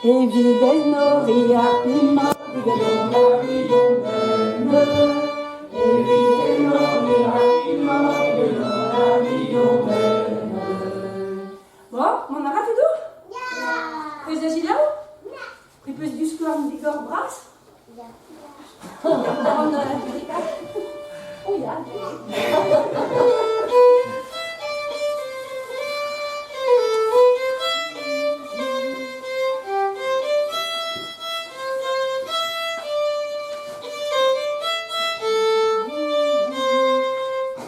Evit enoriñ ar pemoc'h Bon, mont a ra tudoù? Peus da selaou? C'hwi peus divskouarn digor bras? Oh ya.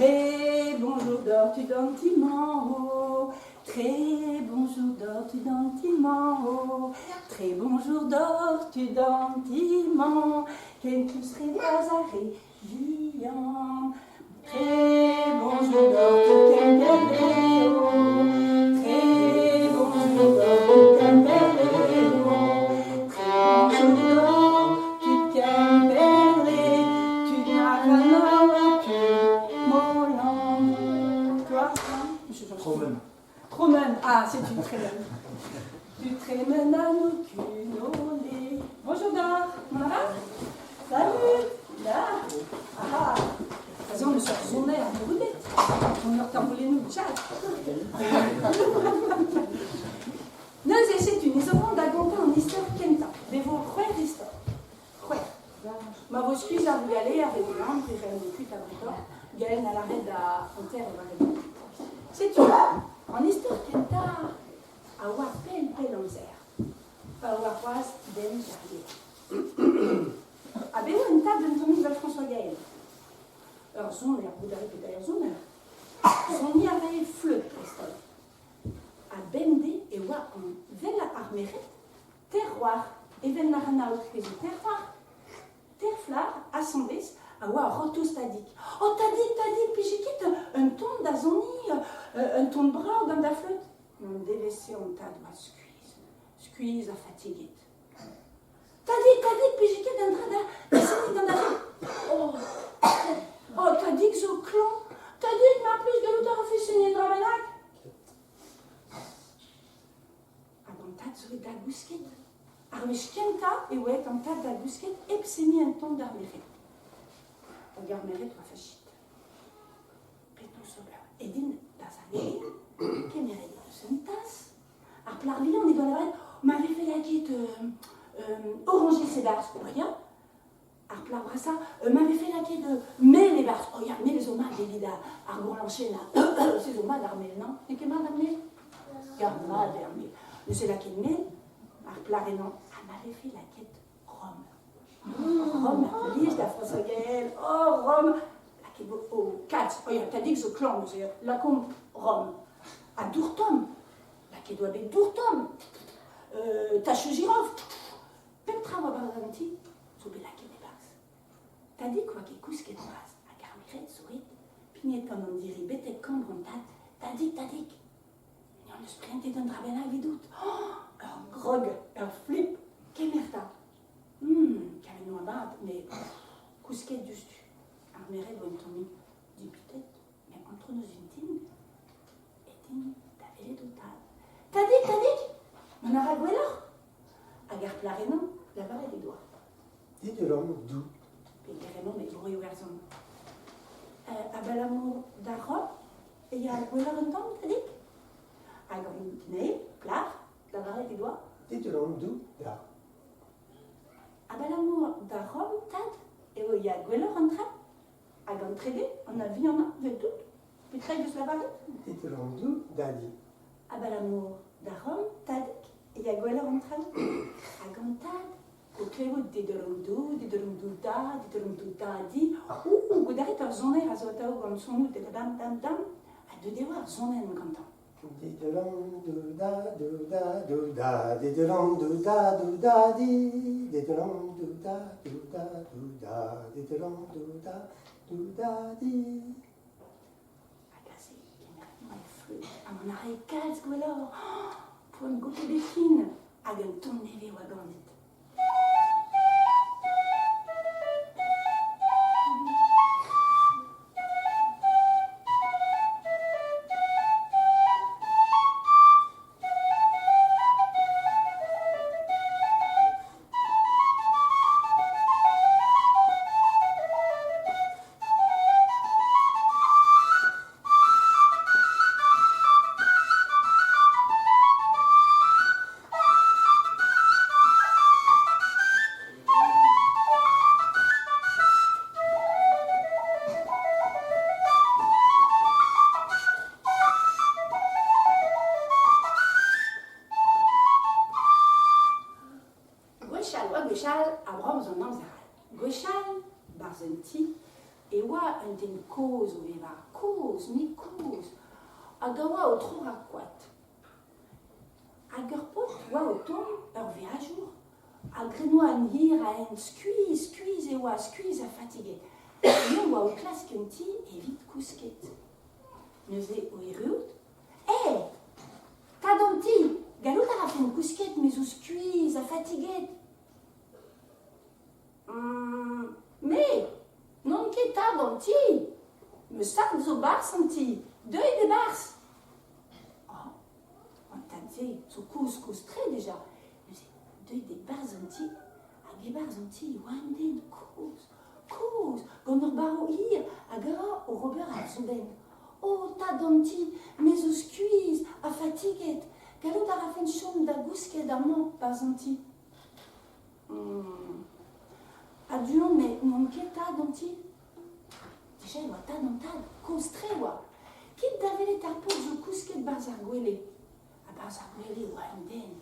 Très bonjour d'or tud an ti-mañ, Très bonjour d'or tud an ti-mañ, Très bonjour d'or tud an ti-mañ, Ken koulz re vras ha re vihan. Très bonjour d'or tud Kemperleo, Très bonjour d'or tud Kemperleo, Très bonjour d'or tud Kemperle, tud Nakanao ha tud Molan. Toi, Tromen. Tromen, ah, c'est une tremen. Tu tremen à nous cunolé. Bonjour Dar, mon ara Salut Dar Ah, Vas-y, on eus ur soner brudet. On ur taboulenoù chat. Neuze, setu, ni zo vont da gontañ an istor kentañ. Be vo c'hwec'h istor. C'hwec'h. Ma vo skuizh ar vugale ar re-unan pe ren kuit abretoc'h, Gael a lâret da hanter e oa Setu, an istor kentañ a oa pell pell amzer, pa oa c'hoazh den d'ar gêr. Ha bet oa un tad d'un tammig vel François Gael. Ur soner, goût a rit pe ur soner. Soniñ a rae fleüt dreist-holl. Ha bemdez e oa an wellañ ar merc'hed Terroir, evel ma ran aotrezou Terroir, Terflar, asambles, a oa ur rotoz tadig. Oh, tadig, tadig, pije ket un ton da soniñ, un ton brav gant da fleüt. An devezh-se an tad oa skuizh, skuizh ha fatiget. Tadig, tadig, pije ket un dra da soniñ gant da fleüt. Oh, oh, tadig zo klañv. Tadig, mar plij gallout a rafe seniñ un dra bennak. Hag an tad zo bet da gousket. Ar wech kentañ e oa aet an tad da gousket hep seniñ un tamm d'ar merc'hed. Hag ar merc'hed oa fachit. Penaos ober? Edin da zavein, kemeret eus un tas. Ar plac'h bihan he doa lavaret ma vefe lakaet orañjez e-barzh, ya. Ar plac'h brasañ, ma vefe lakaet mel e-barzh, oh ya, mel zo mat evit ar gourlañchennañ. Se zo mat ar mel, non? N'eo ket mat ar mel? Ya, mat eo ar mel. Neuze lakaet mel, ar plac'h ennañ, ha ma vefe lakaet rom. Rom, blij da François Gaël, oh rom! Lakaet vo, oh, kalz, oh ya, tadig zo klañv neuze, lakaomp rom. Ha dour tomm, lakaet oa bet dour tomm, tachoù jirofl, Pep tra oa barzh an ti zo bet lakaet e-barzh. Tadig oa ket kousket c'hoazh hag ar merc'hed zo aet, pignet gant an diri betek kambr an tad. Tadig, tadig, ni hon eus prentet un dra bennak evidout. Oh, ur grog, ur flip, kemer 'ta. Kavet 'noa mat, met kousket diouzhtu. Ar merc'hed oa un tammig dipitet, met antronoz vintin et int da welet o tad. Tadig, tadig, mont a ra gwelloc'h? Hag ar plac'h-ennañ, lavaret he doa. Dit ur anv dou. Peger emañ met Bro-Iwerzhon. Abalamour d'ar Rom e ya gwelloc'h un tamm, Tadig? Hag an eil plac'h, lavaret he doa. Dit ur anv dou, da. Abalamour d'ar Rom, tad, eo ya gwelloc'h an traoù? Hag an trede, an a-vihanañ, 'vel tout, petra he deus lavaret? Dit ur anv dou, dadi. Abalamour da Rom, tadig, e ya gwelloc'h an traoù. Hag an tad, o klevout dedolom-dou, dedolom-dou-da, dedolom-dou-da-di, ouh, goût a rit ur soner a zo atav gant sonoù dam-dam-dam, ha deuet eo ar sonenn gantañ. Dedolom-dou-da-dou-da-dou-da, dedolom-dou-da-dou-da-di, dedolom-dou-da-dou-da-dou-da, dedolom-dou-da-dou-da-di. Hag aze, kemeret 'noa e fleüt ha mont a rae kalz gwelloc'h. Poan goût ebet fin hag un ton nevez oa ganet. Oa gwechall ha brav zo an amzer all. Gwechall, 'barzh un ti, e oa un den kozh o vevañ, kozh, mik kozh, hag a oa o troc'hañ koad. Hag ur paotr oa o tont, ur veajour, ha graet 'noa un hir a hent, skuizh, skuizh e oa, skuizh ha fatiget. Me oa o klask un ti evit kousket. Neuze o erruout, Eh! Tad an ti, gallout a rafen kousket, me zo skuizh ha fatiget. Me, n'on ket tad an ti. Ma sad zo 'barzh an ti, deuit e-barzh. Oh, an tad-se zo kozh-kozh-tre dija. Neuze, deuit e-barzh an ti, hag e-barzh an ti e oa un den kozh, kozh, gant ur barv hir hag a oa oc'h ober ar soubenn. O, tad an ti, me zo skuizh ha fatiget. Gallout a rafen chom da gousket amañ 'barzh an ti. A-du on met n'on ket tad an ti. Dija e oa tad an tad, kozh-tre e oa. Kit da welet ar paotr zo kousket 'barzh ar gwele. Ha 'barzh ar gwele e oa un den.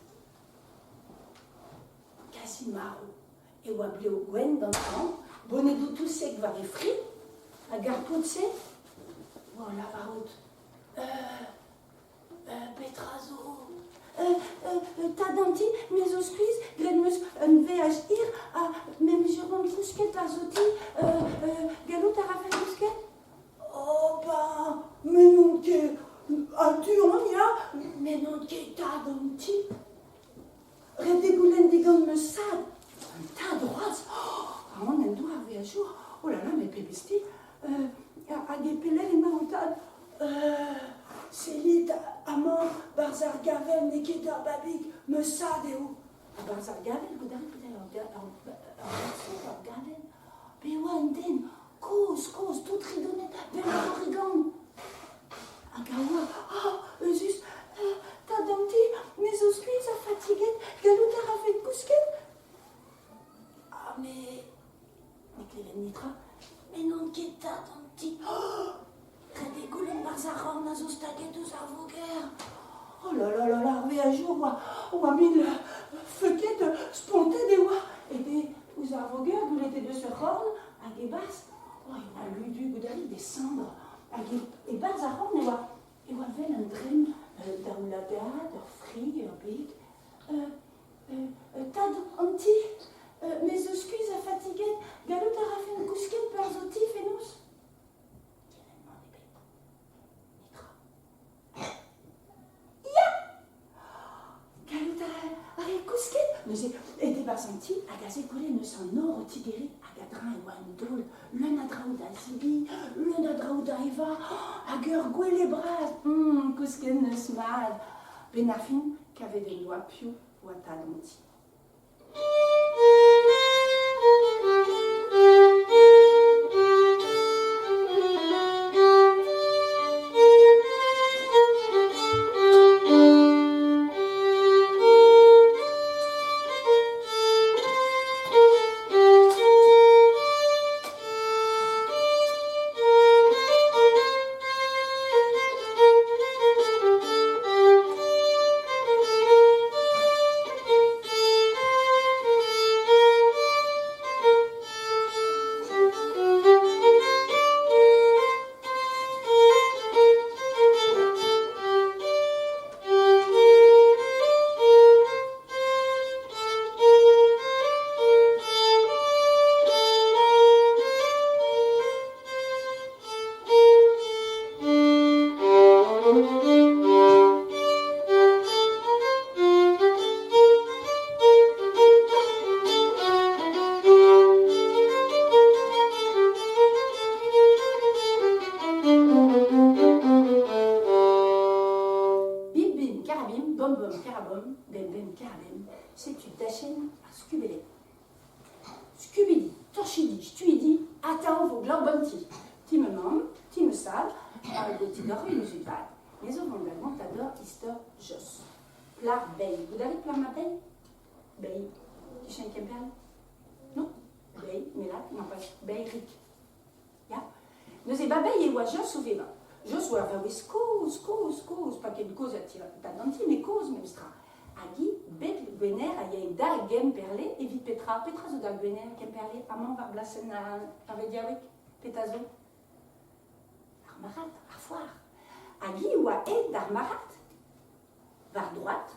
Kazi marv. E oa blev gwenn gantañ, bonedoù touseg war e fri, hag ar paotr-se oa o lavarout Petra zo? Tad an ti, me zo skuizh, graet 'm eus un veaj hir ha me 'm eus c'hoant kousket war zo ti. Gallout a rafen kousket? Oh ben, me n'on ket a-du on, ya, me n'on ket tad an ti. Ret eo goulenn digant ma sad. An tad c'hoazh. Oh, aon en doa ar veajour. Oh là là, mais pebezh ti. Hag e pelec'h emañ ho tad? Sellit amañ 'barzh ar gavell n'eo ket ur babig, ma sad eo. Ha 'barzh ar gavell, goude ur gavell, pe e oa un den kozh, kozh, tout ridonet, 'vel ur c'horrigan. Hag a oa, ah, euzhus, tad an ti, me zo skuizh ha fatiget, gallout a rafen kousket? Ah, mais ne kleven netra, met n'on ket tad an ti. Oh, ret eo goulenn 'barzh ar c'horn a zo staget ouzh ar voger. Oh là là là là, ar veajour oa, oa mil feuket, spontet e oa. Ede ouzh ar voger, goulennet he deus ur c'horn, hag e-barzh, oh, e oa ludu goudarik descendre. Hag e-barzh ar c'horn e oa e oa 'vel un dremm, daoulagad, ur fri, ur beg. Tad an ti, me zo skuizh ha fatiget, gallout a rafen kousket 'barzh ho ti fenoz? Kement mann ebet. Netra. Ya! Gallout a rae kousket? Neuze, aet e-barzh an ti hag aze goude n'eus an nor o tigeriñ hag a-dreñv e oa un daol leun a draoù da zebriñ, leun a draoù da evañ hag ur gwele bras. Kousket 'neus mat. 'Benn ar fin, kavet en doa piv oa tad an ti. Bim bim karabim, bom bom karabom, bem bem karabem, setu dachenn ar skubeled. Skubidi, torchidi, stuidi, atav vo glav ganti. Ti ma mamm, ti ma sad, hag o tigorriñ ma zud vat. Me zo vont da gontañ deoc'h istor Jos. Plac'h Bei. Goût a rit plac'h ma Bei? Bei. Kichen Kemperle? Non? Bei, Melak, non pas Bei Rik. Ya. Neuze ba Bei e oa Jos o vevañ. Jos oa ur vaouez kozh, kozh, kozh, pas ken kozh ha ti tad an ti, met kozh memestra. Hag hi, bet Gwener a yae da Gemperle evit petra? Petra zo da Gwener, Kemperle, amañ war blasenn ar vediaoueg? Petra zo? Ar marc'had, ar foar. Hag hi oa aet d'ar marc'had war droad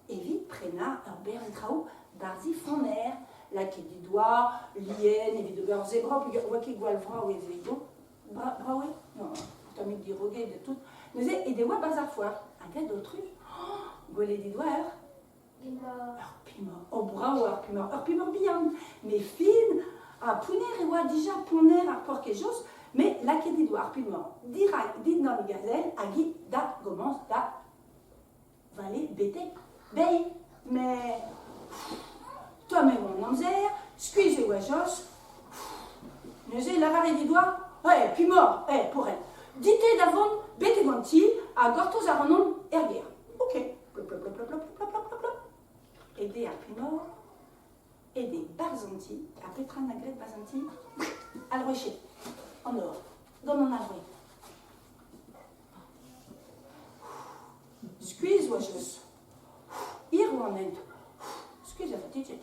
evit prenañ ur bern traoù barzh he fonner, lakaet he doa lien evit ober ur zebra peogwir oa ket gwall vrav he zego. Brav eo? Non, tammig diroget ha tout. Neuze he devoa barzh ar foar. Hag a-dotru, oh, gwelet he doa ur Ur pimoc'h. Oh, brav eo ar pimoc'h. Ur pimoc'h bihan, met fin ha pounner e oa dija ponner ar porkejos, met lakaet he doa ar pimoc'h dirak dindan e gazel hag hi da gomañs da vale betek dezhi. Met tomm e oa an amzer, skuizh e oa Jos. Neuze lavaret he doa, Hey, pimoc'h, hey, pourel, dit-te da vont betek an ti ha gortoz ac'hanon er gêr. Ok. Plop, plop, plop, plop, plop, plop, plop, plop, plop. Ede ar pimoc'h, ede barzh an ti, ha petra 'na graet barzh an ti? Alc'hwechet, an nor, gant an alc'hwez. Skuizh oa Jos. Hir oa an hent. Skuizh ha fatiget.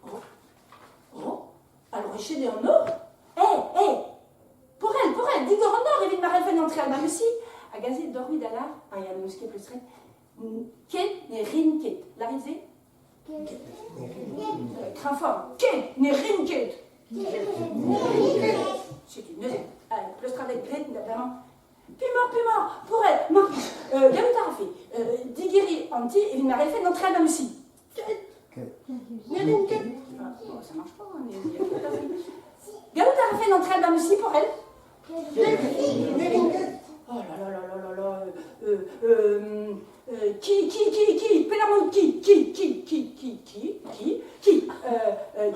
Oh, oh, alc'hwechet eo an nor? Eh, eh, Porel, Porel, digor an nor evit ma c'hellfen antreal ma messi. Hag aze dormit da lar, ah ya, n'eus ket pleustret. Ket ne rin ket. Lârit se? Kreñfort. Ket ne rin ket. Setu neuze, allez, pleustradeg graet da bremañ. Pemoc'h, pemoc'h, Porel, mar plij, gallout a rafe digeriñ an ti evit ma c'hellfen antreal ma messi. Ket. Ne rin ket. Ah, bon, ça marche pas, hein, Gallout a rafen antreal ba Musi pour elle? Ne rin ket. Oh là là là là là là, qui, qui, qui, qui, penaos qui, qui, qui, qui, qui, qui, qui, qui,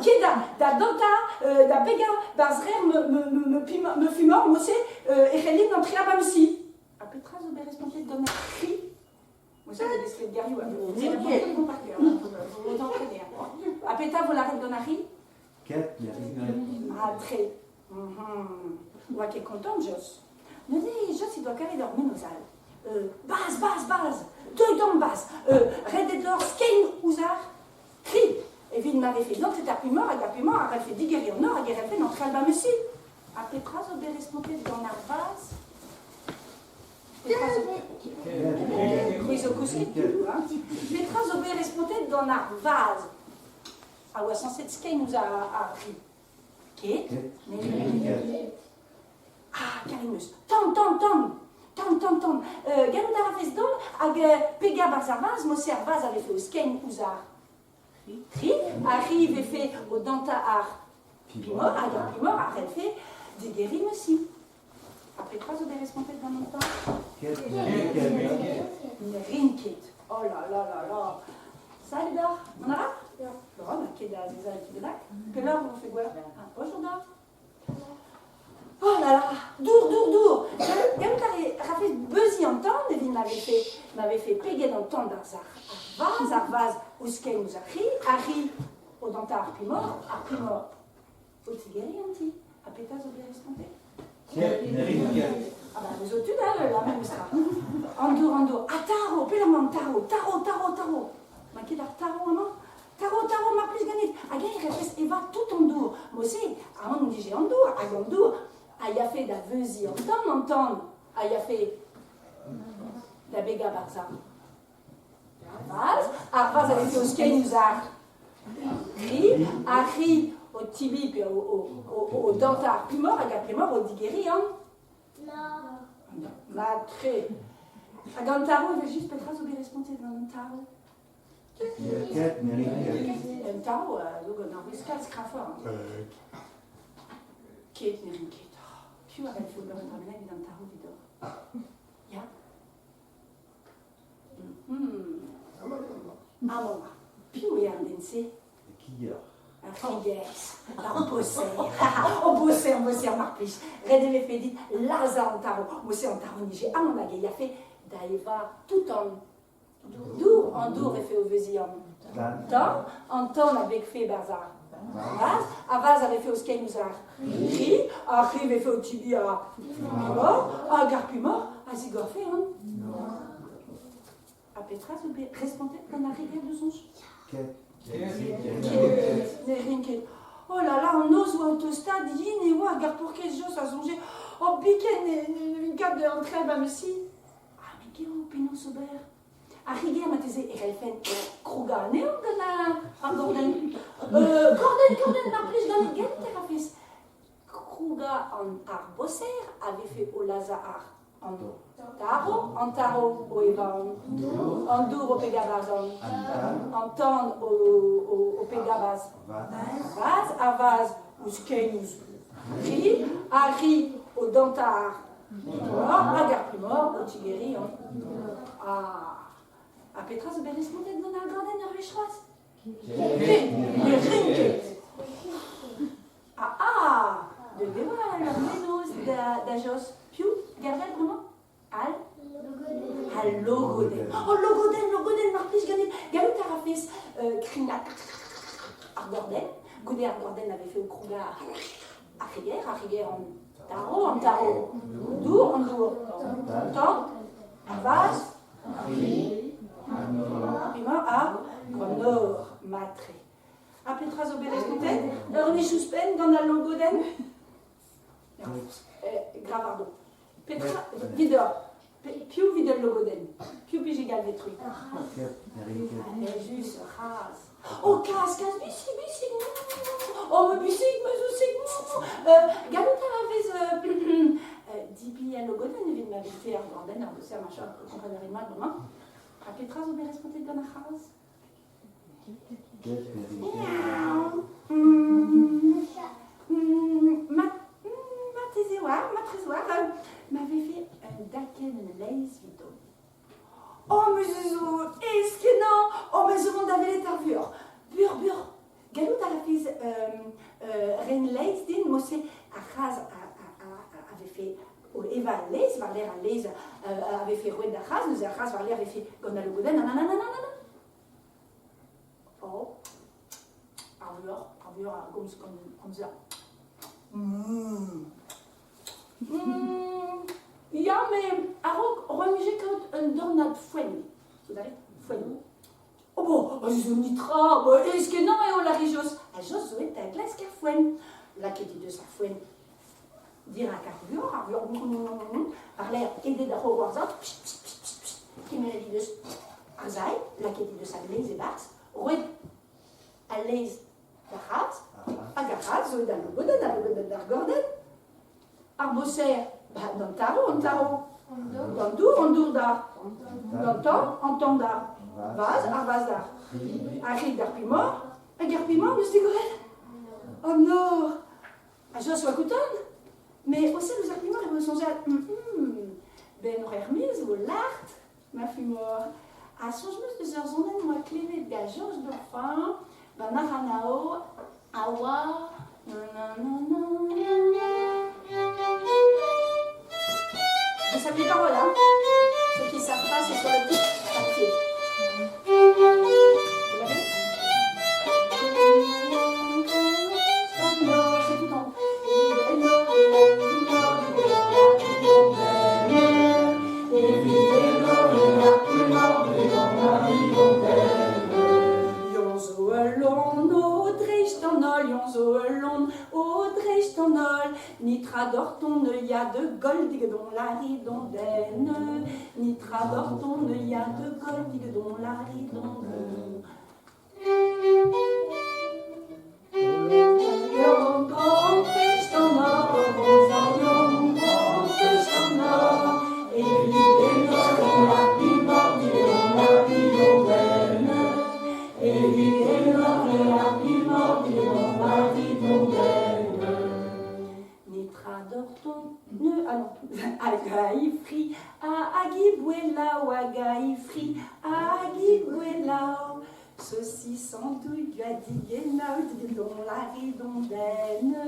qui da, da danta, da begañ barzh rer me, me, me, me, me fumor, mo-se, e c'hellin antreal ba Musi. Ha petra zo bet respontet gant ar c'hi? Ha petra vo lâret gant ar c'hi? Ket, ne rin ket. Ah, tre. Oa ket kontant, Jos. Neuze, Jos he doa kavet ur mennozh all. Baz, baz, baz! Deuit omp, baz! Ret eo deoc'h skeiñ ouzh ar c'hi evit ma vefe dantet ar pemoc'h hag ar pemoc'h a c'hallfe digeriñ an nor hag e rafen antreal ba Musi. Ha petra zo bet respontet gant ar vazh? C'hwi zo kousket tudoù, hein? Petra zo bet respontet gant ar vazh a oa sañset skeiñ ouzh ar c'hi? Ket? Ah, karet Tan, tan, tan! Tan, tan, tan! Gallout a rafes dont hag pegañ 'barzh ar vazh, mod-se ar vazh a vefe o skeiñ ouzh ar c'hi, ar c'hi vefe o dantañ ar pimoc'h, hag ar pimoc'h a c'hellfe digeriñ ma si. Ha petra zo bet respontet gant an tad? Ne rin ket. Oh là là là là. Salut deoc'h, mont a ra? Bon, bah, ket da azezañ un bennak. Pelloc'h on fait gwelloc'h. Ah, bonjour deoc'h. Oh là là, dour, dour, dour. Gallout a rafes beuziñ an tan evit ma vefe peget an tan barzh ar vazh, ar vazh ouzh kein ouzh ar c'hi, ar c'hi o dantañ ar pemoc'h, ar pemoc'h O tigeriñ an ti. Ha petra zo bet respontet? Ah bah, zo tud all, la memestra. An dour, an dour. Ah, taro, pelec'h emañ an taro? Taro, taro, taro. Ma ket ar taro amañ? Taro, taro, mar plij ganit. Hag eñ e refes evañ tout an dour. Mod-se, aon dije an dour, hag an dour a yafe da veuziñ an tan, an tan a yafe da begañ barzh ar vazh. Ar vazh a vefe o skeiñ ouzh ar Ri, ar c'hi o tibi pe o dantañ ar pemoc'h hag ar pemoc'h o digeriñ an... Mat-tre. Hag an tarv evel-just, petra zo bet respontet gant an tarv? Un tarv a zo gant ar ruskal skrafoc'h. Ket, ne rin ket. Piv a c'hellfe ober un dra bennak evit an tarv evidoc'h? Ya? Amañ, piv eo an den-se? Kiger. Ar c'higer, ar boser. O boser, boser mar plij. Ret e vefe dit lazhañ an tarv. Mod-se an tarv nije aon hag e yafe da evañ tout an dour. An dour vefe o veuziñ an tan. An tan a begfe 'barzh ar vazh. Ar vazh a vefe o skeiñ ouzh ar c'hi. Ar c'hi vefe o tibiñ ar pemoc'h. Hag ar pemoc'h a zigorfe an... Ha petra zo bet respontet gant ar re-gaer d'o soñj? Ket. Ket. Ne rin ket. Oh là là, an noz oa o tostaat yen e oa hag ar paourkaezh Jos a soñje oh biken ne, ne, ne vin kat da antreal ba ma si. Ah met geo, penaos ober? Ar c'higer marteze e c'hellfen krougañ anezhañ gant ar gordenn. Gordenn, gordenn, mar plij ganit gallout a rafes krougañ an ar boser a vefe o lazhañ ar an tarv, an tarv o evañ an dour o pegañ barzh an tan o, o, o pegañ barzh vaz, ar vaz ouzh kein ouzh ri, ar ri o dantañ ar hag ar pemoc'h o tigeriñ an Ah, ha petra zo bet respontet gant ar gordenn ur wech c'hoazh? Ket, ne rin ket. Ah ah, deut eo ur mennozh da, da Jos. Piv gervel bremañ? Al? Al logodenn. Oh, logodenn, logodenn, mar plij ganit. Gallout a rafes krignañ ar gordenn. Goude ar gordenn a vefe o krougañ ar riger, ar riger an tarv, an tarv. Dour, an dour. Tan, ar vaz. Emañ ar an nor, matre. Ha petra zo bet respontet? Ur wech ouzhpenn gant al logodenn? Gra war-dro. Petra, vidor, piv 'vit ul logodenn? Piv 'pije galvet c'hwi? Evel-just, ur c'hazh. Oh, kazh, kazh, bisig, bisig, oh, ma bisig, ma zousig, gallout a vez dibi al logodenn evit ma vefe ar gordenn, ar boser, machin, kompren a rit mat bremañ. Ha petra zo bet respontet gant ar c'hazh? Marteze oa, marteze oa, ma vefe un dakenn laezh evidon. Oh, me zo aes-kenañ! Oh, me zo mont da welet ar vuoc'h. Buoc'h, buoc'h, gallout a rafez ren laezh din, mod-se ar c'hazh a vefe o evañ al laezh, war-lerc'h al laezh a vefe roet d'ar c'hazh, neuze ar c'hazh war-lerc'h a vefe gant al logodenn, nananananana. Oh, ar vuoc'h, ar vuoc'h a gomz gant amzer. Ya, met a-raok roan-mije kaout un dornad foenn. Zo foenn. Oh bon, oh, zo nitra, bo aes-kenañ eo lâre Jos. Ha Jos zo aet da glask ar foenn. Lakaet he deus ar foenn dirak ar vuoc'h, ar vuoc'h war-lerc'h edet ar c'horr war-sav, kemeret he deus ar sae, lakaet he deus al laezh e-barzh, roet al laezh d'ar c'hazh, hag ar c'hazh zo d'al logodenn, al logodenn d'ar gordenn, ar boser ba, d'an tarv, an tarv d'an dour, an dour d'ar d'an tan, an tan d'ar vaz, ar vaz d'ar ar ri d'ar pimor, hag ar pimor n'eus digoret an nor. Ha Jos oa koutant, met o sellout ouzh ar pimor e voe o soñjal, benn ur ermaez vo lart ma fumor. Ha soñj 'm eus deus ur sonenn 'moa klevet gant Jorj Dauphin, gant Aranao, a oa Vous savez les paroles, hein? Ceux qui savent pas, c'est sur le petit papier. Vous l'avez? C'est tout en haut. Yon zo ul lon o dreist an holl, yon zo ul lon o dreist an holl. Nitra dorton ya de goll digedon la ridondaine. Nitra dorton ya de goll digedon la ridondaine. Netra dorton ne ah non hag a fri hag he bouelaou hag a fri hag he bouelaou Saucisson douille guadigena digedon la ridondaine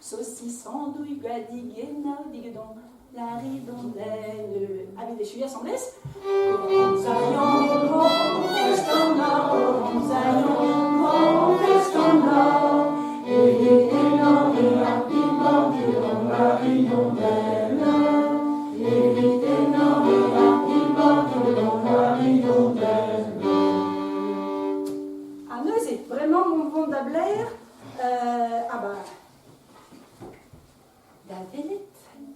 Saucisson douille guadigena digedon la ridondaine Avez echuiñ asambles? Bremañ on vont da Blair, ah ba, da welet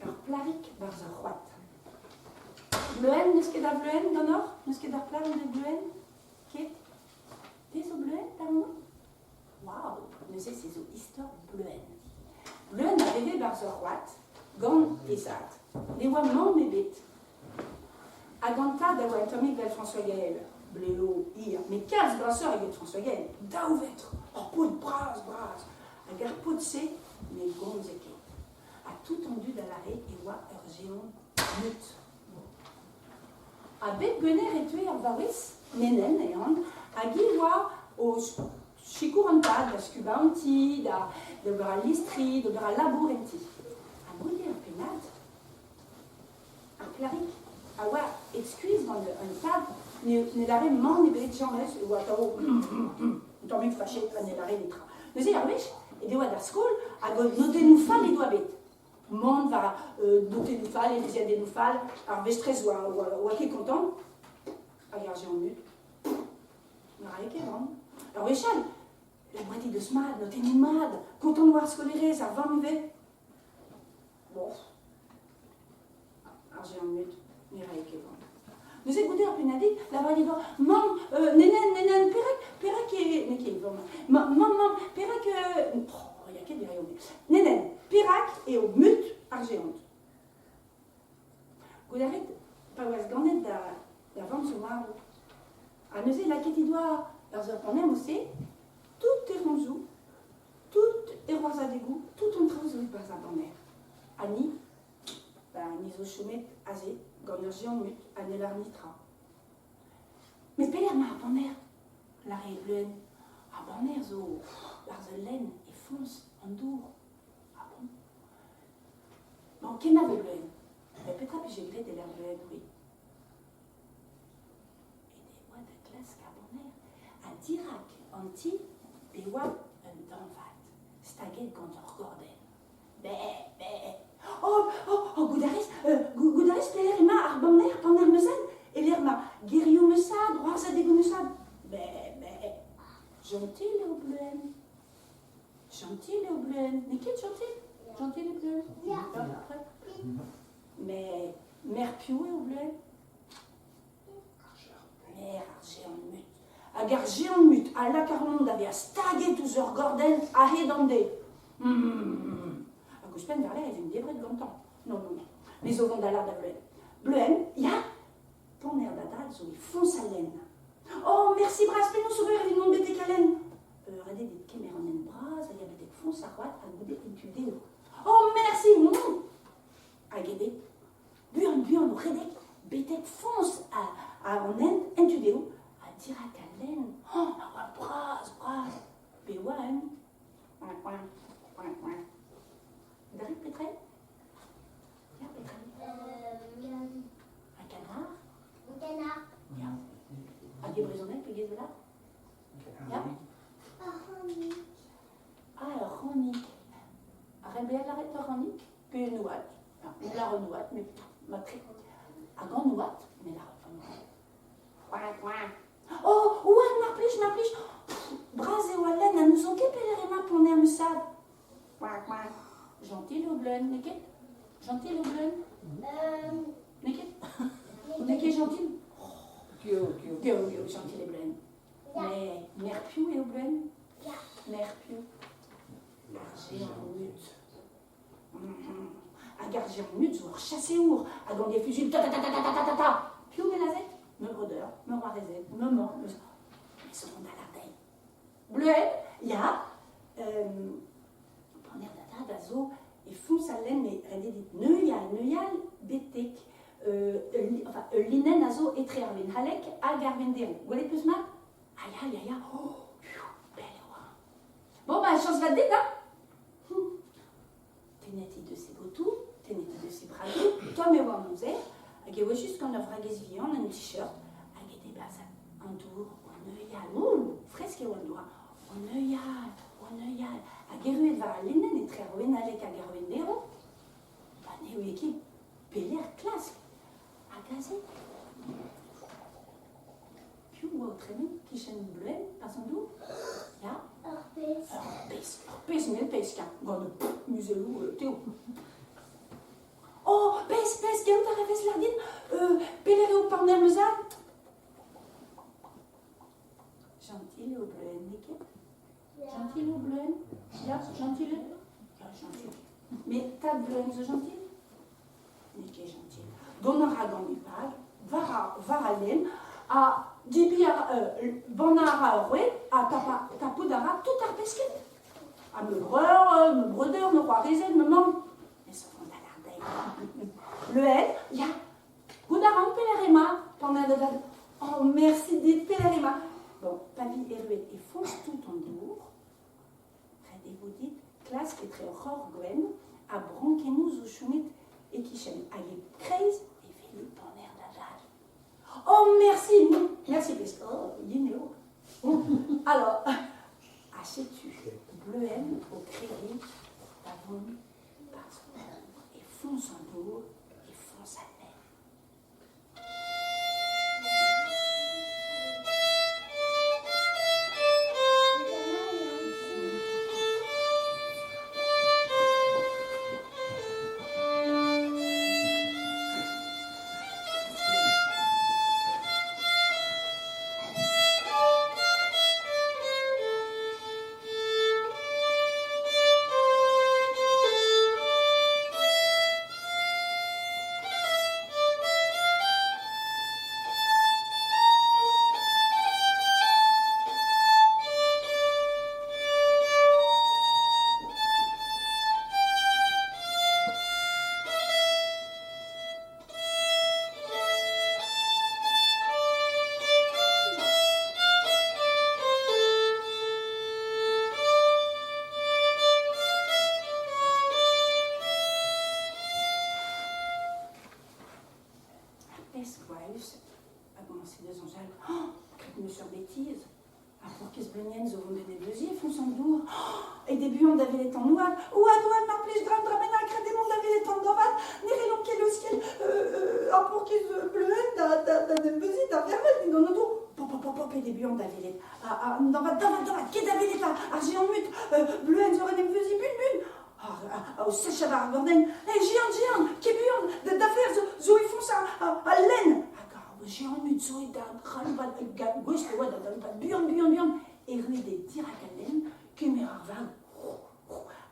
ur plac'hig 'barzh ur c'hoad. Bleuenn, n'eus ket a vleuenn ganeoc'h? N'eus ket ar plac'h anvet Bleuenn? Ket? Te zo Bleuenn, Tarno? Waouh! Neuze se zo istor Bleuenn. Bleuenn a veve 'barzh ur c'hoad gant he zad. Ne oa mamm ebet. Hag an tad a oa un tammig 'vel François Gael, blev hir, met kalz brasoc'h eget François Gael, daou vetr, ur paotr bras-bras. Hag ar paotr-se ne gomze ket. Ha tout an dud a lâre e oa ur geant mut. Ha bep gwener e teue ar vaouez, Nenenn e anv, hag hi oa o sikour an tad da skubañ an ti, da d'ober al listri, d'ober al labour en ti. Ha goude ur pennad, Ar plac'hig a oa aet skuizh gant un tad ne ne lâre mann ebet james e oa atav un tammig fachet ha ne lâre netra. Neuze ar wech e deoa d'ar skol hag notennoù fall he doa bet. Mann war notennoù fall, evezhiadennoù fall, ar vestrez oa, oa, oa ket kontant. Hag ar géant mut. Ne rae ket van. Ur wech all, labouret he deus mat, notennoù mat, kontant oa ar skolaerez, ar vamm ivez. Bon, ar géant mut ne rae ket van. Neuze goude ur pennadig, lavaret he doa Mamm, nenenn, nenenn, perak, perak e... N'eo ket mamm, mamm, mamm, perak... Oh, ya ket diraio Nenenn, perak eo mut ar géant? Goude a rit, pa oas ganet da, da vamm zo marv. Ha neuze lakaet he doa ur seurt panermoù-se, tout e c'homzoù, Tout e roazadegoù, tout an traoù zo e-barzh ar baner. Ha ni, ba ni zo chomet aze gant ur géant mut ha ne lâr netra. Met pelec'h emañ ar baner? Lâre e Bleuenn. Ar baner zo 'barzh ul lenn e foñs an dour. Ah bon? Bon, kenavo Bleuenn. Met petra 'pije graet e-lec'h Bleuenn, c'hwi? E oa da glask ar baner ha dirak an ti e oa un dañvad staget gant ur gordenn. Be, be. Oh, oh, oh, goût a rez, goût a rez pelec'h emañ ar baner, baner Meusad? E-lec'h ma gerioù Meusad, roazadegoù Meusad. Be, be. Gentil eo Bleuenn. Gentil eo Bleuenn. N'eo ket gentil? Gentil eo Bleuenn? Ya. Met merc'h piv eo Bleuenn? Merc'h ar géant mut. Hag ar géant mut a lak ac'hanomp da vezañ staget ouzh ur gordenn a-hed an deiz. Hag ouzhpenn war-lerc'h e vin debret gantañ. Non, non, non. Me zo vont da lâr da Bleuenn. Bleuenn, ya, ponner da dad zo e foñs al lenn. Oh, mersi bras, penaos ober evit mont betek al lenn? Ret eo dit kemer an hent bras a ya betek foñs ar c'hoad ha goude en tu dehou. Oh, mersi, Hag eo buan buan o redek betek foñs an hent en tu dehou ha dirak al lenn oh, a oa bras bras pe oa un Darit petra eo? Ya, petra eo? Un canard? Un canard. Ya. Hag e brezhoneg pegeit zo là? Ya? Ur c'honig. Ah, ur c'honig. Ar re bezañ lâret ur c'honig? Pe un oad. Me lâr un oad, met matre. Hag an oad, me lâr an oad. Coin, coin. Oh, oad, mar plij, mar plij. Bras eo al lenn ha n'ouzon ket pelec'h emañ ponner ma sad. Coin, coin. Gentil eo Bleun, n'eo ket? Gentil eo Bleun? N'eo ket? N'eo ket gentil? Geo, geo. Geo, geo, gentil eo Bleun. Mais merc'h piv eo Bleun? Merc'h piv? Ar géant mut. Hag ar géant mut zo ur chaseour hag gant e fuzuilh ta ta ta ta ta ta ta ta. Piv bet lazhet? Ma breudeur, ma c'hoarezed, ma mamm, me zo vont da lâr dezhi. Bleuenn, ya, paner da dad a zo e foñs al lenn e ret eo dit neuial, neuial betek enfin, ul linenn a zo etre ar Venhalek hag ar Venderoù. Gwelet 'peus mat? Ah ya, ya, ya, oh, pell e oa. Bon, bah, chañs vat dit, hein? Tennet he deus he botoù, tennet he deus he bragoù, tomm e oa an amzer, hag e oa just gant ur vragez vihan, un t-shirt, hag e degas an dour o neuial. Ouh, fresk eo an dour, hein. O neuial, o neuial. Hag erruet war al linenn etre ar Wenalek hag ar Wenderv, ba ne ouie ket pelec'h klask. Hag aze, piv oa o tremen kichen Bleuenn, barzh an dour? Ya. pesk mel pesk, hein, gant muzelloù teo. Oh, pesk, pesk, gallout a rafes lâr din pelec'h eo parner ma zad? Jentil eo Bleuenn, n'eo ket? Jentil eo Bleuenn? Ya, jentil eo? Ya, jentil. Met tad Bleuenn zo jentil? N'eo ket jentil. Dont a ra gant e vag, war, ar, war al lenn, ha debriñ a ra, bannañ a ra ur roued ha tapout a ra tout ar pesked. Ha ma breur, ma breudeur, ma c'hoarezed, ma mamm. Me zo vont da lâr dezhi. Bleuenn, ya, goût a ran pelec'h emañ, pan da dad. Oh, merci dit, pelec'h emañ. Bon, pa vi erruet e foñs tout an dour, ret e vo dit klask etre ur c'horr gwenn ha brankennoù zo chomet e-kichen hag e-kreiz e veli paner da dad. Oh, merci, merci, pesk. Oh, yen eo. Alors, ha setu Bleuenn o kregiñ da vont 'barzh e foñs an dour, e foñs al lenn. Ar pesk oa a gomañse da soñjal, oh, graet 'm eus ur betiz. Ar paourkaezh bleunienn zo vont d'en em veuziñ e foñs an dour. Oh, e debuan da welet an oabl. Oad, oad, mar plij, dra dra bennak, ret eo mont da welet an dañvad. Ne c'hellomp ket leuskel ar paourkaezh bleuenn da, da, da en em veuziñ, da vervel dindan an dour. Pop, pop, pop, pop, e debuan da welet an dañvad, dañvad, dañvad, ket da welet ar géant mut. Bleuenn zo en em veuziñ, bun, bun. O sechañ war ar gordenn. Hey, géant, géant, ket buan, da fer zo, zo e foñs al lenn. Hag ar géant mut zo da c'haloupat, gouest e oa da galoupat buan, buan, buan. Erruet eo dirak al lenn, kemer ar vag.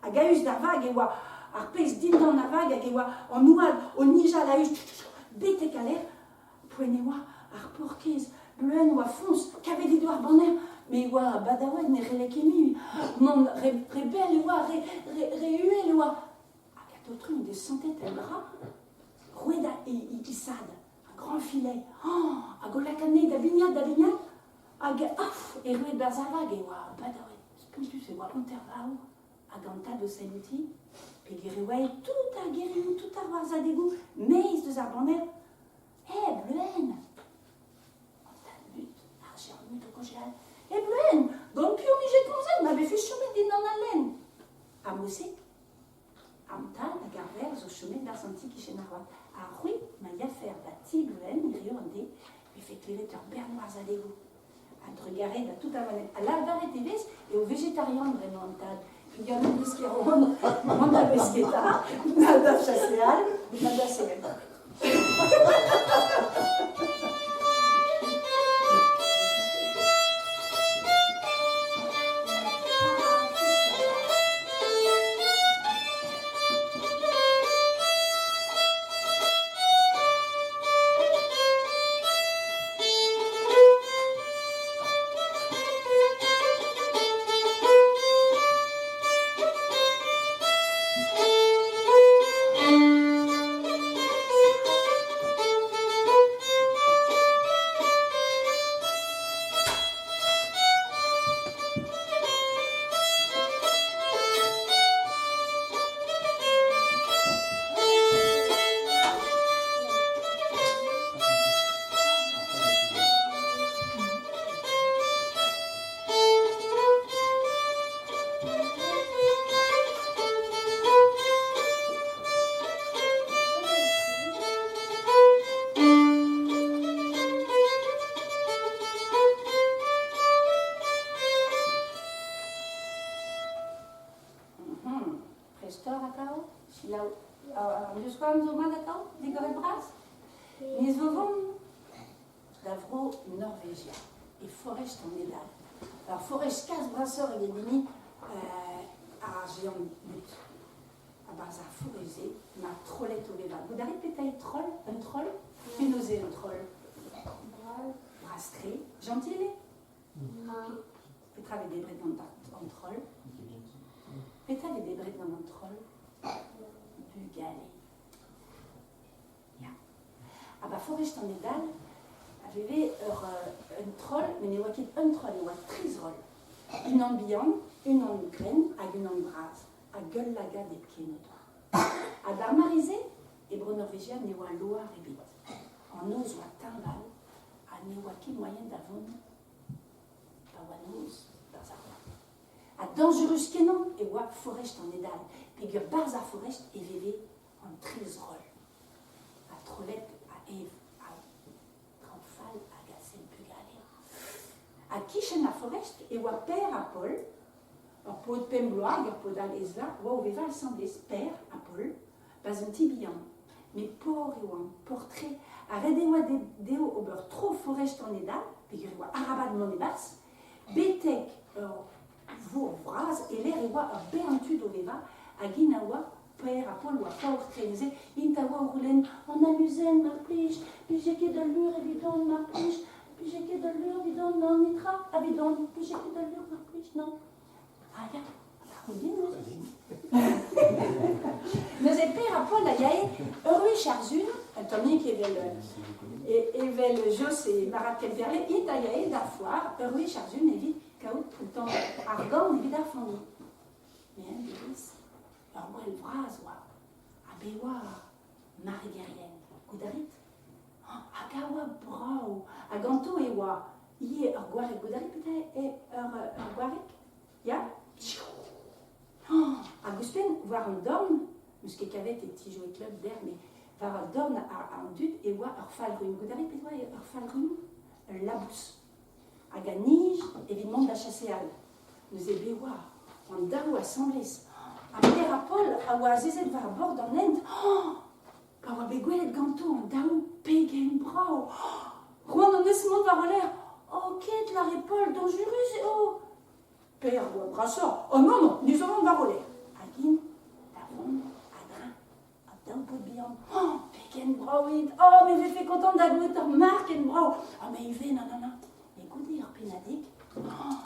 Hag a-us d'ar vag e oa ar pezh dindan ar vag hag e oa an oad o nijal a-us betek al lec'h. Poent e oa ar paourkaezh Bleuenn oa foñs, kavet he doa ar baner, met e oa badaouet, ne c'helle ket mui mont re, re bell e oa, re, re, re uhel e oa. Hag a-daol-trumm he deus santet un dra roet he, he sad, un grand filet. Oh, hag o lakaat anezhi da bignat, da bignat, hag af, erruet barzh ar vag e oa badaouet, spontus e oa hanter-varv. Hag an tad o sell outi, peogwir e oa e tout ar gerioù, tout ar warzhadegoù, maez deus ar baner, Eh, Bleuenn! An tad mut, ar géant mut o kaozeal. Eh, Bleuenn, gant piv 'mije komzet ma vefe chomet dindan al lenn? Ha mod-se, an tad hag ar verc'h zo chomet 'barzh an ti kichen ar c'hoad. Ha c'hwi, ma yafer da ti Bleuenn hiziv an deiz, 'vefe klevet ur bern warzhadegoù. A-drugarez da tout ar loened. Ha lavaret e vez eo vegetarian bremañ an tad. Peogwir n'en deus ket c'hoant mont da besketa, na da chaseal, na da sevel. istor atav, selaou an divskouarn zo mat atav, digoret bras. Ni zo vont da vro Norvegia, e forest an Edal. Ar forest kalz brasoc'h eget hini ar géant but. A-barzh ar forest-se, ma trollet o vevañ. Goût a rit petra eo troll? Un troll? Penaos eo un troll? Bras-tre. Gentil eo? Petra vez debret gant an troll? Petra vez debret gant an troll? Bugale. Ya. Ha ba Forest an Edal a veve ur un troll, met ne oa ket un troll, e oa tri zroll. Unan bihan, unan grenn hag unan bras, hag ul lagad hepken o doa. Ha d'ar mare-se, e Bro-Norvegia ne oa loar ebet. An noz oa teñval ha ne oa ket moaien da vont pa oa noz barzh ar c'hoad. Ha dañjerus-kenañ e oa Forest an Edal, peogwir barzh ar Forest e veve an tri zroll. Ha trollet a ev ha traoù fall hag a sell bugale. Ha kichen ar Forest e oa Pêr ha Paul, ur paotr pemp bloaz hag ur paotr all eizh vloaz, oa o vevañ asambles, Pêr ha Paul, 'barzh un ti bihan. Met paour e oant, paour-tre, ha ret e oa dezho ober tro Forest an Edal, peogwir e oa arabat mont e-barzh, betek ur vourc'h vras e-lec'h e oa ur bern tud o vevañ, hag int a oa Pêr ha Paul oa paour-tre neuze, int a oa o c'houlenn an aluzenn mar plij, 'pije ket ul lur evidon mar plij, 'pije ket ul lur evidon, nann netra, evidon, 'pije ket ul lur mar plij, nann. Ah ya, din neuze. Neuze Pêr ha Paul a yae ur wech ar sun, un tammig evel, evel Jos e Marat Kemperle, int a yae d'ar foar ur wech ar sun evit kaout un tamm argant evit ar familh. Met un devezh, ur gwel vras oa, ha be oa marc'hegerien, goût a rit? Hag a oa brav! Ha ganto e oa ivez ur gwareg, goût a rit petra eo ur gwareg? Ya? Hag ouzhpenn, war an dorn, 'meus ket kavet e ti Joe Club dec'h, met war an dorn an dud e oa ur falc'hun. Goût a rit petra eo ur falc'hun? Ul labous. Hag a nij evit mont da chaseal. Neuze be oa an daou asambles. Ha Pêr ha Paul a oa azezet war bord an hent. Pa oa bet gwelet ganto an daou pegen brav. C'hoant hon eus mont war o lerc'h. Oh ket, lâre Paul, dañjerus eo. Pêr a oa brasoc'h. Oh non, non, ni zo mont war o lerc'h. Hag int da vont a-dreñv. An daou paotr bihan. Oh, pegen brav int. Oh, me vefe kontant da gwelet ur marc'h ken brav. Oh, me ivez, non, non, non. Met goude ur pennadig, oh,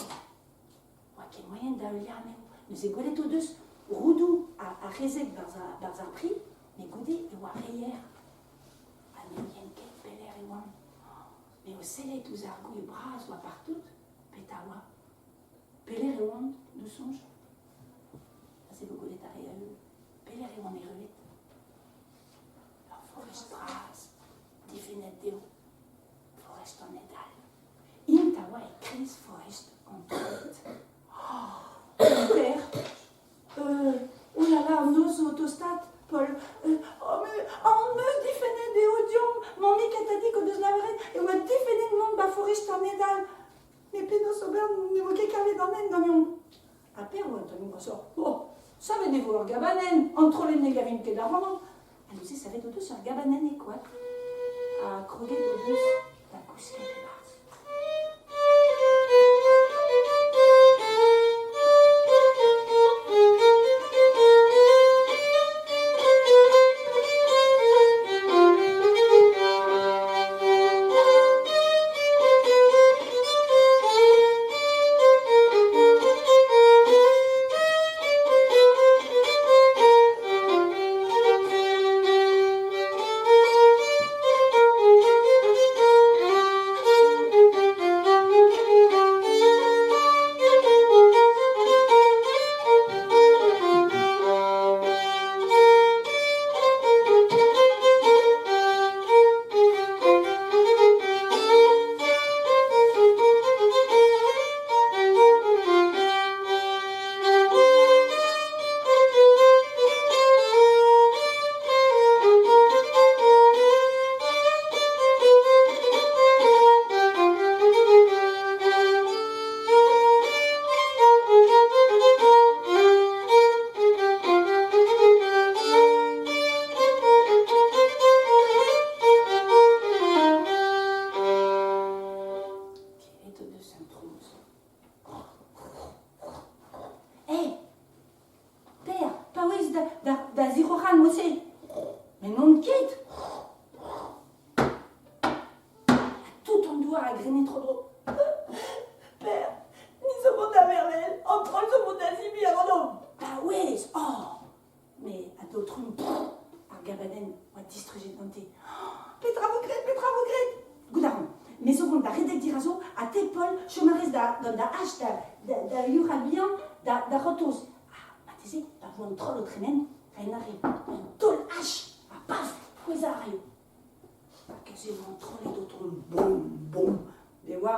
oa ket moaien da heuliañ anezho. Neuze gwelet o deus roudoù ar c'hezeg barzh ar pri, met goude e oa reier. Ha ne ouient ket pelec'h e oant. Me o sellet ouzh ar gouel bras oa partout, petra oa? Pelec'h e oant, d'ho soñj? Aze vo gwelet ar re a heul. Pelec'h e oant erruet? Ur forest bras, difennet dezho. Forest an Edal. Int a oa e-kreiz forest an Tourette. Oh, père oh là là, an noz zo o tostaat, Paul. Oh, me, an eus difennet eo deomp. Mammig ha tadig o deus lavaret e oa difennet mont ba forest an Edal. Met penaos ober ne vo ket kavet an hent ganeomp. Ha per oa un tammig brasoc'h. Oh, savet e vo ur gabanenn, an trolled ne gavint ket ac'hanomp. Ha neuze savet o deus ur gabanenn e koad ha kroget o deus da gousket e-barzh. ran mod-se? Met n'on ket. Ha tout an douar a grene tro-dro. Per, ni zo mont da vervel, an troll zo mont da zibi ac'hanomp. Paouez, oh! Me a daol-trumm, ar gabadenn oa distrujet gante. Petra vo graet, petra vo graet? Goût a ran. Me zo vont da redek dirazo, ha te, Paul, chom a rez da, gant da ach da, da, da youc'hal bihan, da, da c'hortoz. Ha marteze, pa vo an troll o tremen, reiñ a ri un taol ach, ha paf, kouezhañ a raio. Hag aze e oa an trolled o tont boum, boum. Me oa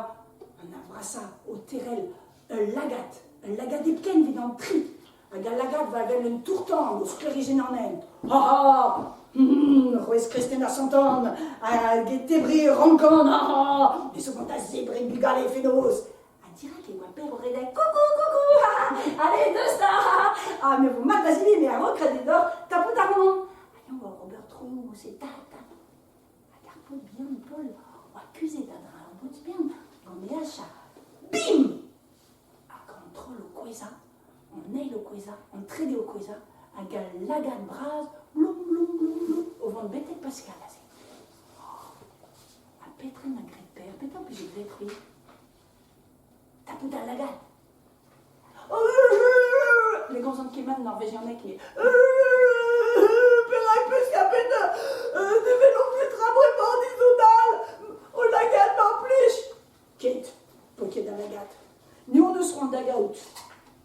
an ar vrasañ o terc'hel ul lagad, ul lagad hepken evit an tri. Hag al lagad war evel un tour-tan o sklêrijenn an hent. Ha ha! C'hwezh kristen ar santan, hag e tebriñ rankan, ha ha! Me zo gant da zebriñ bugale fenoz. Ha dirak e oa Per o redek, Koukou, koukou, ha ha! Allez, deus 'ta, ha ha! Ha me vo mat da zebriñ, me a-raok ret eo deoc'h tapout ac'hanon. Hag eñ oa oc'h ober troioù ouzh e dad, tad. Hag ar paotr bihan Paul oa kuzhet a-dreñv ur bod-spern gant e ach ha bim! Hag an troll o kouezhañ, an eil o kouezhañ, an trede o kouezhañ, hag al lagad bras bloum, bloum, bloum, bloum, o vont betek Pascal aze. Ha petra 'na graet Per? Petra ho pije graet c'hwi? Tapout al lagad. Ne gomzan ket mat norvegianeg, met perak 'peus tapet ne welomp petra bremañ dizodal ho lagad mar plij? Ket, 'po ket a lagad. Ni hon eus c'hoant da gaout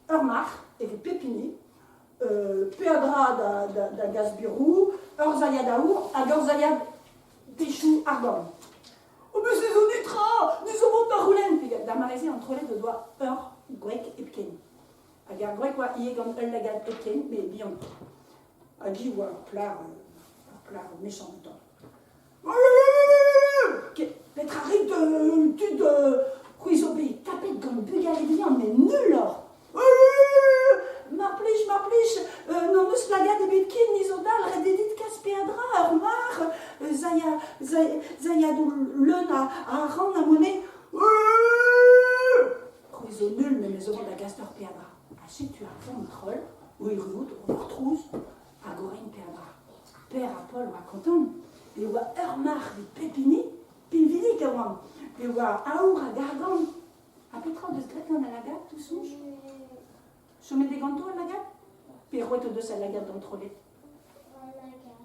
ur marc'h evit pep hini, peadra da gas biroù, ur zailhad aour hag ur zailhad techoù argant. Oh mais se zo netra! Ni zo mont da c'houlenn! Peger d'ar mare-se an trolled o doa ur gwreg hepken. Hag ar gwreg oa ivez gant ul lagad hepken, met bihan. Hag hi oa ur plac'h mechant un tamm. Petra rit tud c'hwi zo bet tapet gant bugale vihan met null oc'h. Mar plij, mar plij, n'hon eus lagad ebet ken, ni zo dall, ret eo dit kas peadra, ur marc'h, zailhadoù leun a arc'hant ha moned. C'hwi zo null, met me zo vont da gas deoc'h peadra. Ha setu ar vamm-troll o erruout, o c'hortoz, hag o reiñ peadra. Per ha Paul oa kontant, e oa ur marc'h evit pep hini, pinvidik e oant, e oa aour hag argant. Ha petra o deus graet gant al lagad, tout soñj? Chomet eo ganto al lagad? Pe roet o deus al lagad d'an trolled? Al lagad.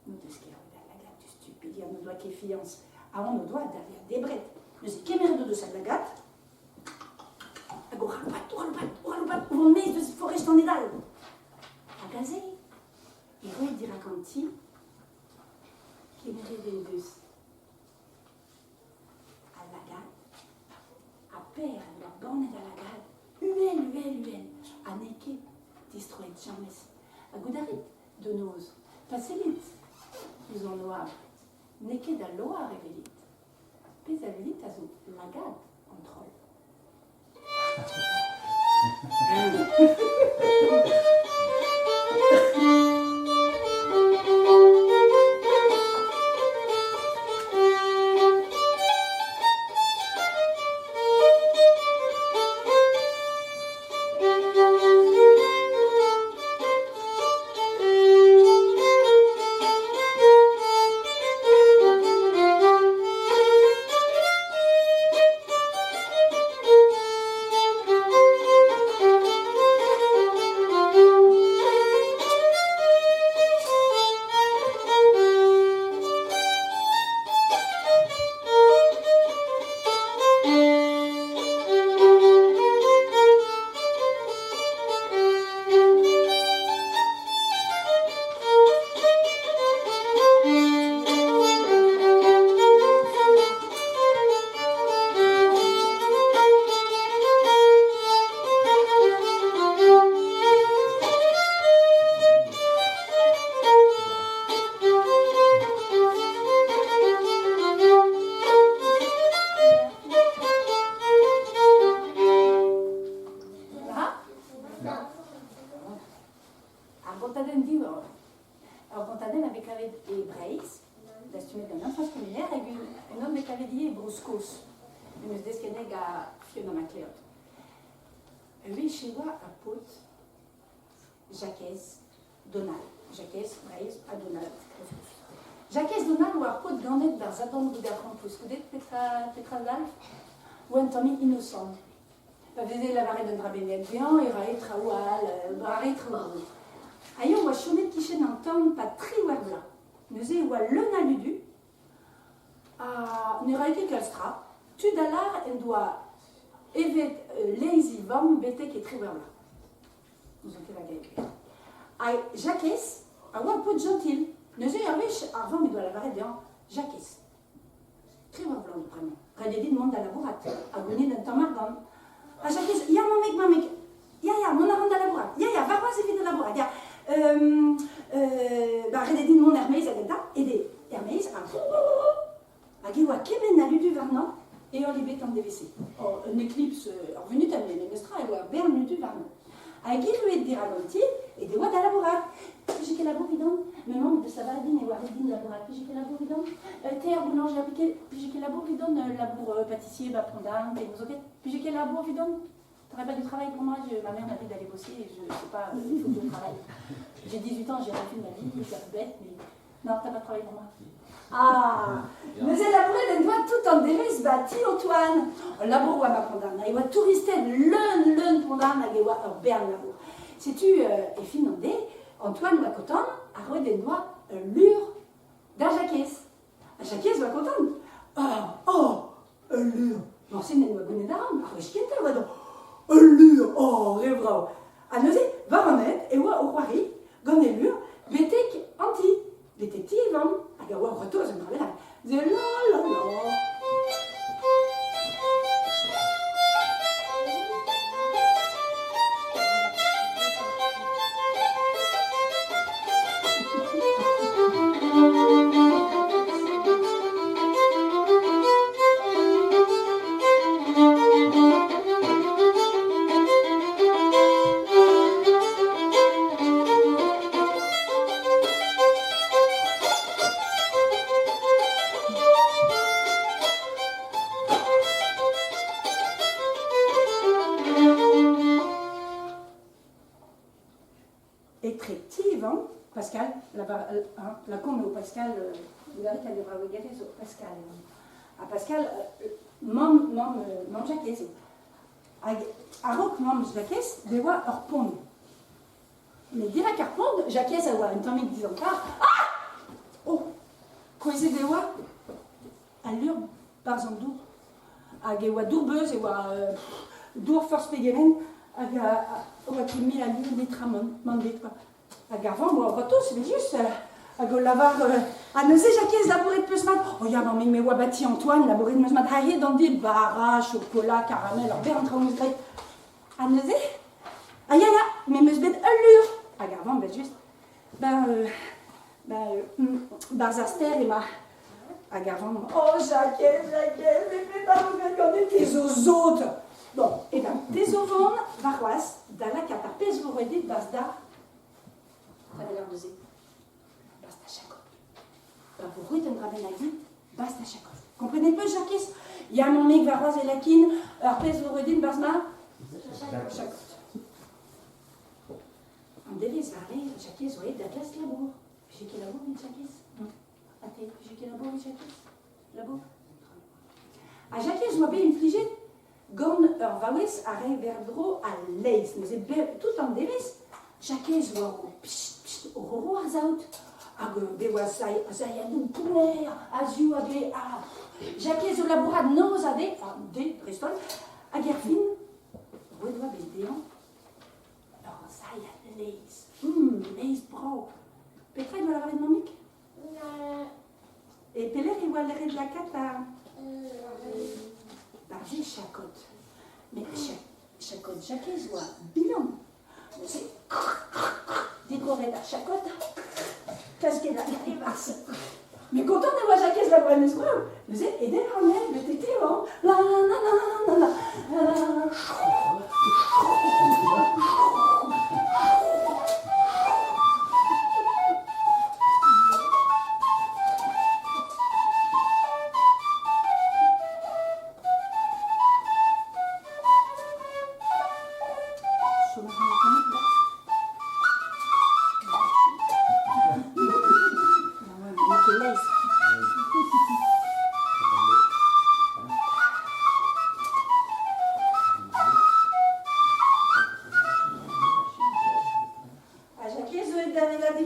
N'o deus ket roet al lagad diouzhtu peogwir n'o doa ket fiañs. Aon o doa da vezañ debret. Neuze kemeret o deus al lagad hag o c'haloupat, o c'haloupat, o c'haloupat, o vont maez deus forest an Edal. Hag aze, e roe dirak an ti, kemeret en deus al lagad, ha Per en doa bannet al lagad, uhel, uhel, uhel, ha n'eo ket distroet james. Ha goût a rit, da noz, pa sellit ouzh an oabl, n'eo ket al loar e welit. Pezh a welit a zo lagad an troll. Ar gontadenn diwezhañ. Ur gontadenn a vez kavet e Breizh, dastumet gant Anne-François Kemener, hag unan bet kavet ivez e Bro-Skos. Em eus desket anezhi gant Fiona MacLeod. Ur wech e oa ur paotr, Jakez. Donald. Jakez, Breizh ha Donald. Jakez Donald oa ar paotr ganet d'ar Sadorn goude ar c'hrampouezh. Goude petra, petra dalv? Oa un tammig inosant. Pa veze lavaret un dra bennak dezhañ e rae traoù all, rae traoù all. Ha eñ oa chomet kichen an tan 'pad triwec'h vloaz. Neuze e oa leun a ludu ha ne rae ket kalz tra. Tud a lâr en doa evet laezh e vamm betek e triwec'h vloaz. N'ouzon ket hag eo. Ha Jakez a oa paotr jentil. Neuze ur wech ar vamm he doa lavaret dezhañ, Jakez, triwec'h vloaz out bremañ, ret eo dit mont da labourat ha gounit un tamm argant. Ha Jakez, ya mammig, mammig, ya, ya, mont a ran da labourat, ya, ya, warc'hoazh evit da labourat, ya. Ba ret eo din mont er-maez da gentañ, eo er-maez, ha hag e oa kement a ludu warnañ heol ebet an devezh-se. Oh, un eklipse, ur vunutenn memestra, e oa ur bern ludu warnañ. Hag erruet dirak an ti, e devoa da labourat. Pije ket labour evidon? Ma mamm deus lavaret din e oa ret din labourat. Pije ket labour evidon? Te ar boulañjer, pije ket labour evidon? Labour pâtissier, ba Pont-d'Arn, pe n'ouzon ket. Pije ket labour evidon? T'aurais pas du travail pour moi? Ma mère m'a dit d'aller bosser et je sais pas, il faut que je travaille. J'ai 18 ans, j'ai rien fait de ma vie, je suis un peu bête, mais non, t'as pas de travail pour moi. Ah! Neuze labouret en doa tout an devezh 'ba ti Antoine. Ul labour oa 'ba Pont-Arn. E oa touristed leun, leun Pont-Arn hag e oa ur bern labour. Setu e fin an deiz, Antoine oa kontant ha roet en doa ul lur da Jakez. Ha Jakez oa kontant. Oh, oh, ul lur! Morse n'en doa goulennet arc'hant, ar wech kentañ e oa ul lur, oh, re vrav! Ha neuze, war an hent, e oa o c'hoari gant e lur betek an ti, betek ti e vamm, hag a oa o c'hortoz un dra bennak. Se la la la. Etre ti e vamm, Pascal, lakaomp eo Pascal, lavarit al levraouegerez zo Pascal eo. Ha Pascal, mamm, mamm, mamm Jakez eo. Hag a-raok mamm Jakez, be oa ur pont. Met dirak ar pont, Jakez a oa un tammig dizankar. Ah! Oh! Kouezhet e oa al lur 'barzh an dour. Hag e oa dour-beuz, e oa dour forzh pegement, hag a oa ket mil a lur netra mann bet kwa. Hag ar vamm oa o gortoz evel-just, hag o lavar Ha neuze Jakez, labouret 'peus mat? Oh ya, mammig, me oa ba ti Antoine, labouret 'meus mat a-hed an deiz, bara, chokola, karamel, ur bern traoù 'meus graet. Ha neuze Ah ya, ya, me 'meus bet ul lur. Hag ar vamm, evel-just, ben, ben, 'barzh ar stêr ema. Hag ar vamm, oh Jakez, Jakez, me petra 'vo graet ganit, te zo sot. Bon, eh ben, te zo vont warc'hoazh da lakaat ar pezh 'vo roet dit 'barzh da... Travel neuze. Basta Jacob. Pa vo roet un dra bennak dit, basta Jacob. Komprenet 'peus, Jakez? Ya, mammig, warc'hoazh e lakin ar pezh 'vo roet din 'barzh ma... Jacob. An devezh war-lerc'h, Jakez 'oa aet da glask labour. Vije ket labour evit Jakez? Ha te, vije ket labour evit Jakez? Labour? Ha Jakez 'oa bet implijet gant ur vaouez a rae war-dro al laezh. Neuze tout an devezh, Jakez 'oa o pst pst o roro ar saout. Hag bet 'oa sailhadoù pounner a-ziv hag e ha Jakez o labourat noz ha deiz, enfin deiz dreist-holl, hag erfin, roet 'oa bet dezhañ ur sailhad laezh. Laezh brav. Petra he doa lavaret mammig? E pelec'h e oa lec'het lakaat ar... Barzh Chakod. Met Chakod Jakez oa bihan. Neuze, digoret ar chakod, klasket ar e-barzh. Mais content e oa Jakez la voa eus brav. Neuze, e den an hent betek te oa. La la la la la la.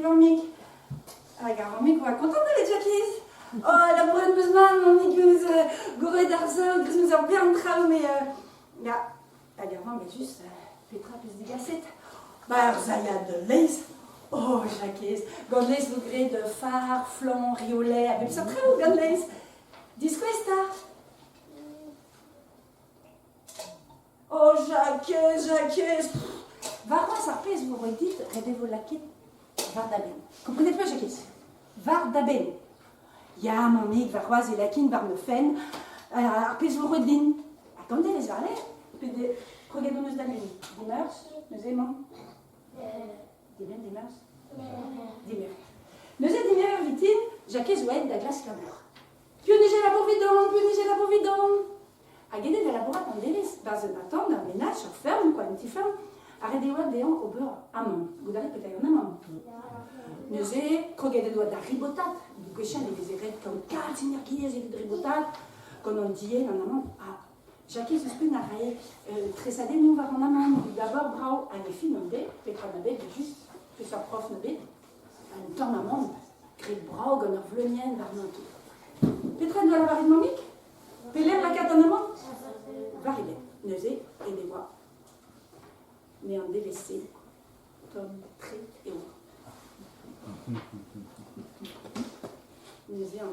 mammig. Hag ar mammig oa kontant da welet Jakez. Oh, labouret 'm eus mat, mammig, eus goret ar saout, graet 'm eus ur bern traoù, met ya, hag ar vamm just, petra 'peus degaset? Ba ur sailhad laezh. Oh, Jakez, gant laezh vo graet far, flan, riolet, a bep seurt traoù gant laezh. Diskouez 'ta. Oh, Jakez, Jakez, warc'hoazh ar pezh vo roet dit, ret e vo lakaet war da benn. Komprenet 'peus, Jakez? War da benn. Ya, mammig, warc'hoazh e lakin war ma fenn ar pezh vo roet din. Ha gant devezh war-lerc'h, pe kroget hon eus da lenn. Dimeurzh, neuze, mamm? Dibenn dimeurzh? Dimeurzh. Neuze dimeurzh vintin, Jakez oa aet da glask labour. Piv 'nije labour 'vidon? Piv 'nije labour 'vidon? Hag aet eo da labourat an devezh 'barzh un atant, ur menaj, ur feurm quoi, un ti-feurm. Ha ret e oa dezhañ ober amann. Goût a rit petra eo an amann? Neuze, kroget en doa da ribotat. Gwechall e veze ret kaout kalz energiezh evit ribotat gant an dienn, an amann. Ha Jakez ouzhpenn a rae tresadennoù war an amann evit d'abord brav hag e fin an deiz, petra 'na bet just, peseurt prof 'na bet? Un tamm amann graet brav gant ur vleunienn warnañ tout. Petra en doa lavaret mammig? Pelec'h lakaat an amann? War e benn. Neuze e devoa me an devezh-se tomm-tre e oa. Neuze an